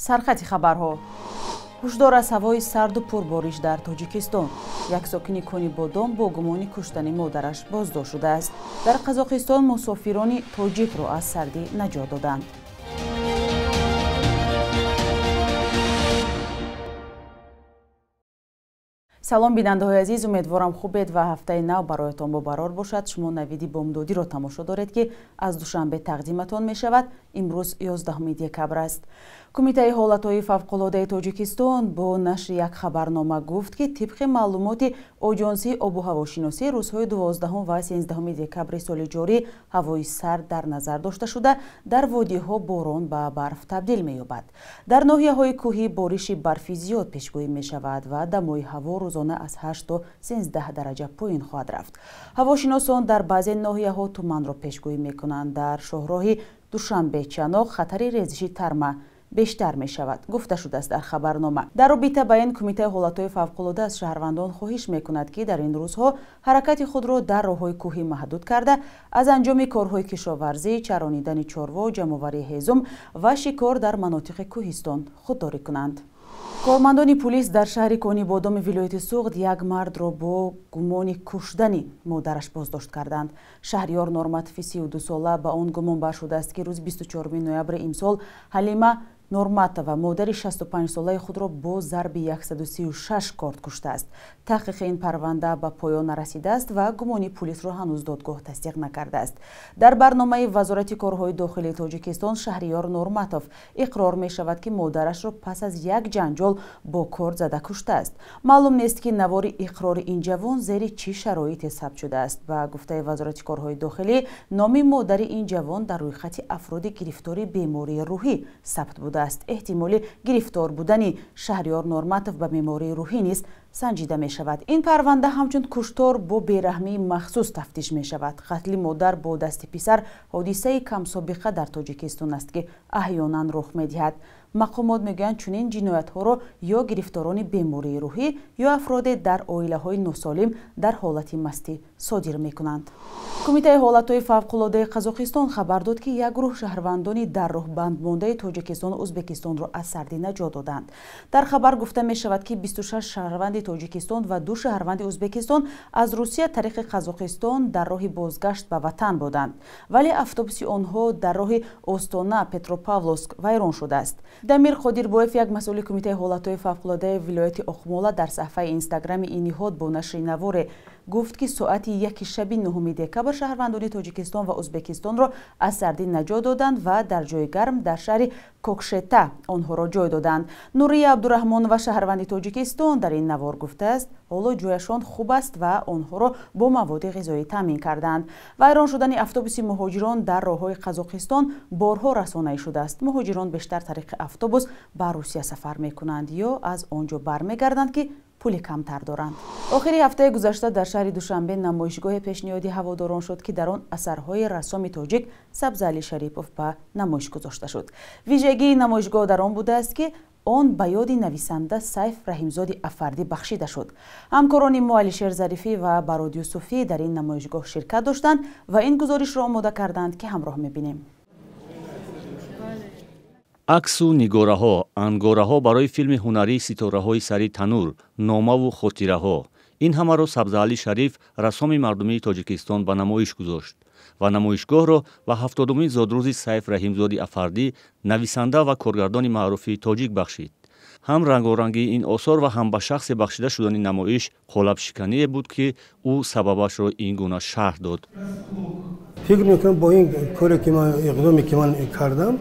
Сархати хабарҳо. Ҳушдор аз ҳавои сарду пурбориш дар Тоҷикистон. Як сокини Конибодом бо гумони куштани модараш боздошт шудааст. Дар Қазоқистон мусофирони тоҷикро аз сардӣ наҷот доданд. Салом, бинандаҳои азиз, умедворам хубед ва ҳафтаи нав бароятон бобарор бошад. Шумо навиди бомдодиро тамошо доред, ки аз Душанбе тақдиматон мешавад. Имрӯз 11 декабр аст. Кумитаи ҳолатҳои фавқулодаи Тоҷикистон бо нашри як хабарнома гуфт, ки тибқи маълумоти Оҷонсии обу ҳавошиносӣ рӯзҳои 12 ва 13 декабри соли ҷорӣ ҳавои сард дар назар дошта шуда, дар водиҳо борон ба барф табдил меёбад. Дар ноҳияҳои кӯҳӣ бориши барфи зиёд пешгӯӣ мешавад ва дамои ҳаво рӯзона аз 8 то 13 дараҷа поин хоҳад рафт. Ҳавошиносон дар баъзе ноҳияҳо туманро пешгӯӣ мекунанд. Дар шоҳроҳи Душанбе-Чаноқ хатари резиши тарма бештар мешавад, гуфта шудааст дар хабарнома. Дар робита ба ин Кумитаи ҳолатҳои фавқулода аз шаҳрвандон хоҳиш мекунад, ки дар ин рӯзҳо ҳаракати худро дар роҳҳои кӯҳӣ маҳдуд карда, аз анҷоми корҳои кишоварзӣ, чаронидани чорво, ҷамъоварии ҳезум ва шикор дар манотиқи кӯҳистон худдорӣ кунанд. Кормандони пулис дар шаҳри Конибодоми вилояти Суғд як мардро бо гумони куштани модараш боздошт карданд. Шаҳриёр Норматови 32сола ба он гумон бар шудааст, ки рӯзи 24 ноябри имсол Ҳалима Норматова, модари 65солаи худро бо зарби 136 корд куштааст. Таҳқиқи ин парванда ба поён нарасидааст ва гумони пулисро ҳанӯз додгоҳ тасдиқ накардааст. Дар барномаи Вазорати корҳои дохилии Тоҷикистон Шаҳриёр Норматов иқрор мешавад, ки модарашро пас аз як ҷанҷол бо корд зада куштааст. Маълум нест, ки навори иқрори ин ҷавон зери чӣ шароите сабт шудааст. Ба гуфтаи Вазорати корҳои дохилӣ, номи модари ин ҷавон дар рӯйхати афроди гирифтори бемории рӯҳӣ сабт будааст. Эҳтимоли гирифтор будани Шаҳриёр Норматов ба бемории рӯҳӣ низ санҷида мешавад. Ин парванда ҳамчун куштор бо бераҳмии махсус тафтиш мешавад. Қатли модар бо дасти писар ҳодисаи камсобиқа дар Тоҷикистон аст, ки аҳёнан рух медиҳад. Мақомот мегӯянд, чунин ҷиноятҳоро ё гирифторони бемории рӯҳӣ, ё афроде дар оилаҳои носолим дар ҳолати мастӣ содир мекунанд. Кумитаи ҳолатҳои фавқулодаи Қазоқистон хабар дод, ки як гурӯҳ шаҳрвандони дар роҳбандмондаи Тоҷикистону Ӯзбекистонро аз сардӣ наҷот доданд. Дар хабар гуфта мешавад, ки 26 шаҳрванди Тоҷикистон ва 2 шаҳрванди Ӯзбекистон аз Русия тариқи Қазоқистон дар роҳи бозгашт ба ватан буданд, вале автобуси онҳо дар роҳи Остона Петропавловск вайрон шудааст. Дамир Қодирбоев, як масъули Кумитаи ҳолатҳои фавқулодаи вилояти Оқмола, дар саҳфаи инстаграми ин ниҳод бо нашри наворе гуфт, ки соати 1 шаби 9 декабр шаҳрвандони Тоҷикистон ва Ӯзбекистонро аз сардӣ наҷот доданд ва дар ҷои гарм дар шаҳри Кокшета онҳоро ҷой доданд. Нурия Абдураҳмонова, шаҳрванди Тоҷикистон, дар ин навор гуфтааст, ҳоло ҷояшон хуб аст ва онҳоро бо маводи ғизоӣ таъмин карданд. Вайрон шудани автобуси муҳоҷирон дар роҳҳои Қазоқистон борҳо расонаӣ шудааст. Муҳоҷирон бештар тариқи автобус ба Русия сафар мекунанд ё аз он ҷо бармегарданд, ки пули камтар доранд. Охири ҳафтаи гузашта дар шаҳри Душанбе намоишгоҳе пешниҳоди ҳаводорон шуд, ки дар он асарҳои рассоми тоҷик Сабзаали Шарипов ба намоиш гузошта шуд. Вижагии намоишгоҳ дар он будааст, ки он ба ёди нависанда Сайф Раҳимзоди Афардӣ бахшида шуд. Ҳамкорони мо Алишер Зарифӣ ва Барод Юсуфӣ дар ин намоишгоҳ ширкат доштанд ва ин гузоришро омода карданд, ки ҳамроҳ мебинем. Аксу нигораҳо, ангораҳо барои филми ҳунарии ситораҳои сари танур, номаву хотираҳо. Ин ҳамаро Сабзаали Шариф, рассоми мардумии Тоҷикистон, ба намоиш гузошт ва намоишгоҳро ба 70-умин зодрӯзи Сайф Раҳимзоди Афардӣ, нависанда ва коргардони маъруфи тоҷик бахшид. Ҳам рангорангии ин осор ва ҳам ба шахсе бахшида шудани намоиш қолабшикание буд, ки ӯ сабабашро ин гуна шарҳ дод. Фикр мекунам, бо ин коре ки ман, иқдоме ки ман кардам,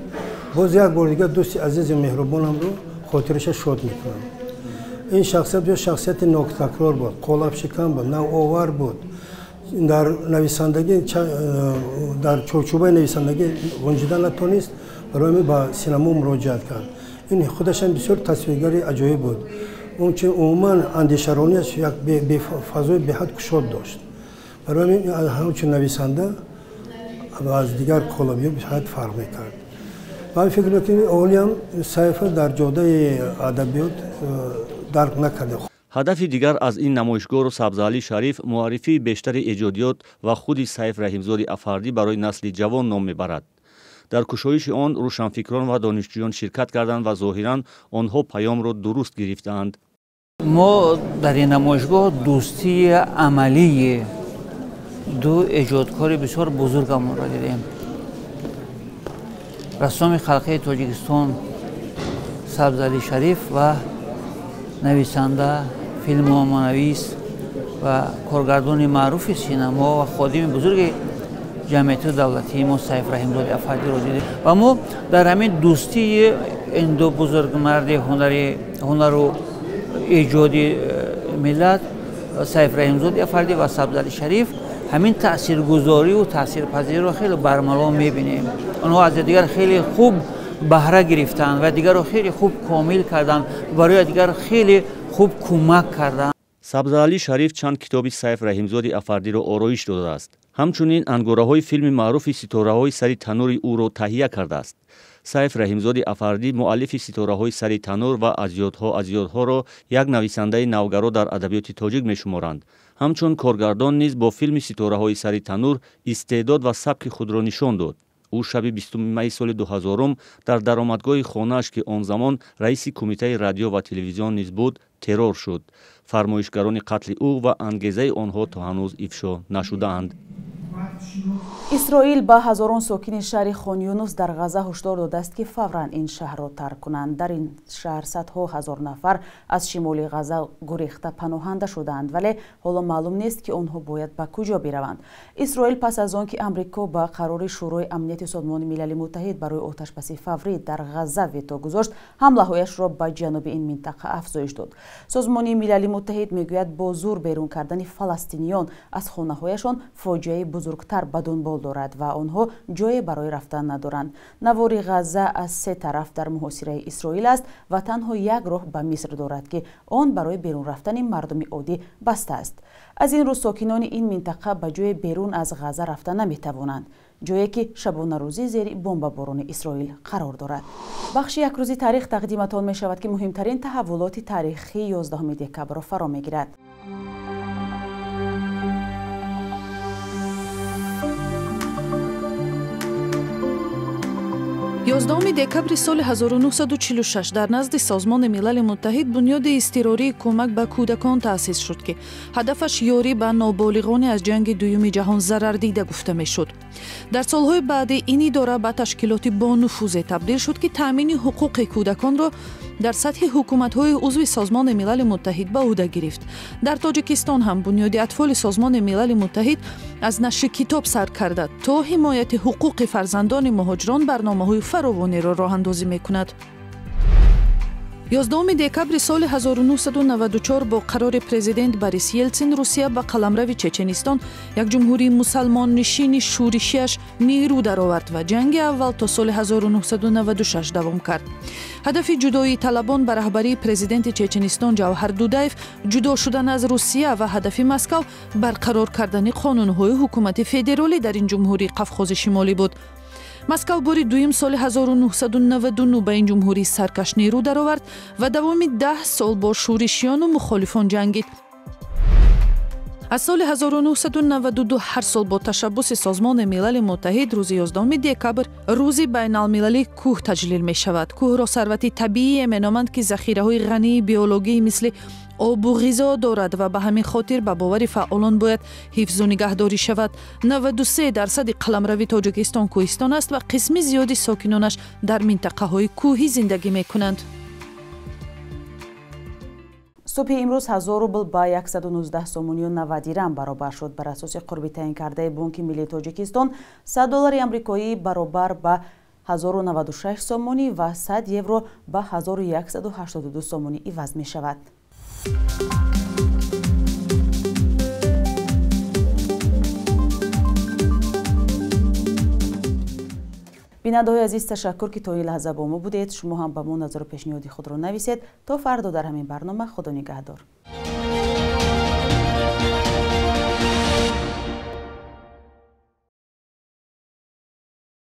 боз як бор дигар дӯсти азизи меҳрубонамро хотираша шод мекунам. Ин шахсият бисёр шахсияти нотакрор буд, қолабшикан буд, навовар буд. Дар нависандагӣ, дар чорчӯбаи нависандагӣ ғунҷида натонист, барои ҳамин ба синамо муроҷиат кард. Ин худашам бисёр тасвиргари аҷоиб буд. Он чи умуман андешаронияш як фазои беҳад кушод дошт. Барои ҳамин ҳамчун нависанда аз дигар қолабиҳо беҳад фарқ мекард. Ман фикр мекунам, олиам Сайфа дар ҷодаи адабиёт дарк накарда. Ҳадафи дигар аз ин намоишгоҳро Сабзаали Шариф муаррифии бештари эҷодиёт ва худи Сайф Раҳимзоди Афардӣ барои насли ҷавон ном мебарад. Дар кушоиши он рӯшанфикрон ва донишҷӯён ширкат карданд ва зоҳиран онҳо паёмро дуруст гирифтаанд. Мо дар ин намоишгоҳ дӯстии амалии ду эҷодкори бисёр бузургамонро дидем. Рассоми халқии Тоҷикистон Сабзалӣ Шариф ва нависанда, филмноманавис ва коргардони маъруфи синамо ва ходими бузурги ҷамъияти давлатии мо Сайф Раҳимзоди Афандиро дидем. Ва мо дар ҳамин дӯстии ин ду бузургмарди ҳунару эҷоди миллат Сайф Раҳимзоди Афандӣ ва Сабзалӣ Шариф ҳамин таъсиргузорию таъсирпазириро хеле бармало мебинем. Онҳо аз дигар хеле хуб баҳра гирифтанд ва дигарро хеле хуб комил карданд, барои дигар хеле хуб кӯмак карданд. Сабзалӣ Шариф чанд китоби Сайф Раҳимзоди Афандиро ороиш додааст. Ҳамчунин ангораҳои филми маъруфи Ситораҳои сари танури ӯро таҳия кардааст. Сайф Раҳимзоди Афандӣ муаллифи Ситораҳои сари танур ва аз ёдҳо аз ёдҳоро як нависандаи навгаро дар адабиёти тоҷик мешуморанд. Ҳамчун коргардон низ бо филми Ситораҳои сари танур истеъдод ва сабки худро нишон дод. Ӯ шаби 20 майи соли 2000 дар даромадгоҳи хонааш, ки он замон раиси кумитаи радио ва телевизион низ буд, террор шуд. Фармоишгарони қатли ӯ ва ангезаи онҳо то ҳанӯз ифшо нашудаанд. Исроил ба ҳазорон сокини шаҳри Хон Юнус дар Ғаза ҳушдор додааст, ки фавран ин шаҳрро тарк кунанд. Дар ин шаҳр садҳо ҳазор нафар аз шимоли Ғаза гурехта паноҳанда шудаанд, вале ҳоло маълум нест, ки онҳо бояд ба куҷо бираванд. Исроил пас аз он ки Амрико ба қарори Шӯрои Амнияти Созмони Милали Муттаҳид барои оташбаси фаврӣ дар Ғаза вето гузошт, ҳамлаҳояшро ба ҷануби ин минтақа афзоиш дод. Созмони Милали Муттаҳид мегӯяд, бо зур берун кардани фаластиниён аз хонаҳояшон фоҷиаи бузургтар ба дунбол дорад ва онҳо ҷое барои рафтан надоранд. Навори Ғаза аз се тараф дар муҳосираи Исроил аст ва танҳо як роҳ ба Миср дорад, ки он барои берун рафтани мардуми оддӣ баста аст. Аз ин рӯ сокинони ин минтақа ба ҷои берун аз Ғаза рафта наметавонанд, ҷое ки шабонарӯзӣ зери бомбаборони Исроил қарор дорад. Бахши якрӯзи таърих тақдиматон мешавад, ки муҳимтарин таҳаввулоти таърихии 11 декабрро фаро мегирад. 11 декабри соли 1946 дар назди Созмони Милали Муттаҳид бунёди изтирории кӯмак ба кӯдакон таъсис шуд, ки ҳадафаш ёрӣ ба ноболиғоне аз ҷанги дуюми ҷаҳон зарардида гуфта мешуд. Дар солҳои баъдӣ ин идора ба ташкилоти бонуфузе табдил шуд, ки таъмини ҳуқуқи кӯдаконро дар сатҳи ҳукуматҳои узви Созмони Милали Муттаҳид ба ӯҳда гирифт. Дар Тоҷикистон ҳам бунёди атфоли Созмони Милали Муттаҳид аз нашри китоб сар карда то ҳимояти ҳуқуқи фарзандони муҳоҷирон барномаҳои фаровониро роҳандозӣ мекунад. 11 декабри соли 1994 бо қарори президент Борис Елтсин Русия ба қаламрави Чеченистон як ҷумҳурии мусалмоннишини шӯришиаш нерӯ даровард ва ҷанги аввал то соли 1996 давом кард. Ҳадафи ҷудоии талабон ба раҳбарии президенти Чеченистон Ҷавҳар Дудаев ҷудо шудан аз Русия ва ҳадафи Москав барқарор кардани қонунҳои ҳукумати федералӣ дар ин ҷумҳурии Қавқози Шимолӣ буд. Москав бори дуюм соли 1999 ба ин ҷумҳурии саркаш нерӯ даровард ва давоми 10 сол бо шӯришиёну мухолифон ҷангид. Аз соли 1992 ҳар сол бо ташаббуси Созмони Милали Муттаҳид рӯзи 11 декабр рӯзи байналмилалии кӯҳ таҷлил мешавад. Кӯҳро сарвати табиие меноманд, ки захираҳои ғании биологии мисли обу ғизо дорад ва ба ҳамин хотир ба бовари фаъолон бояд ҳифзу нигаҳдорӣ шавад. 93% қаламрави Тоҷикистон кӯҳистон аст ва қисми зиёди сокинонаш дар минтақаҳои кӯҳӣ зиндагӣ мекунанд. Субҳи имрӯз 1000 рубл ба 119 сомонию 90 дирам баробар шуд. Бар асоси қурби таъин кардаи Бонки Миллии Тоҷикистон 100 доллари амрикоӣ баробар ба 1096 сомонӣ ва 100 евро ба 1182 сомонӣ иваз мешавад. Бинандаҳои азиз, ташаккур, ки то ин лаҳза бо мо будед. Шумо ҳам ба мо назару пешниҳоди худро нависед. То фардо дар ҳамин барнома. Худо нигаҳдор.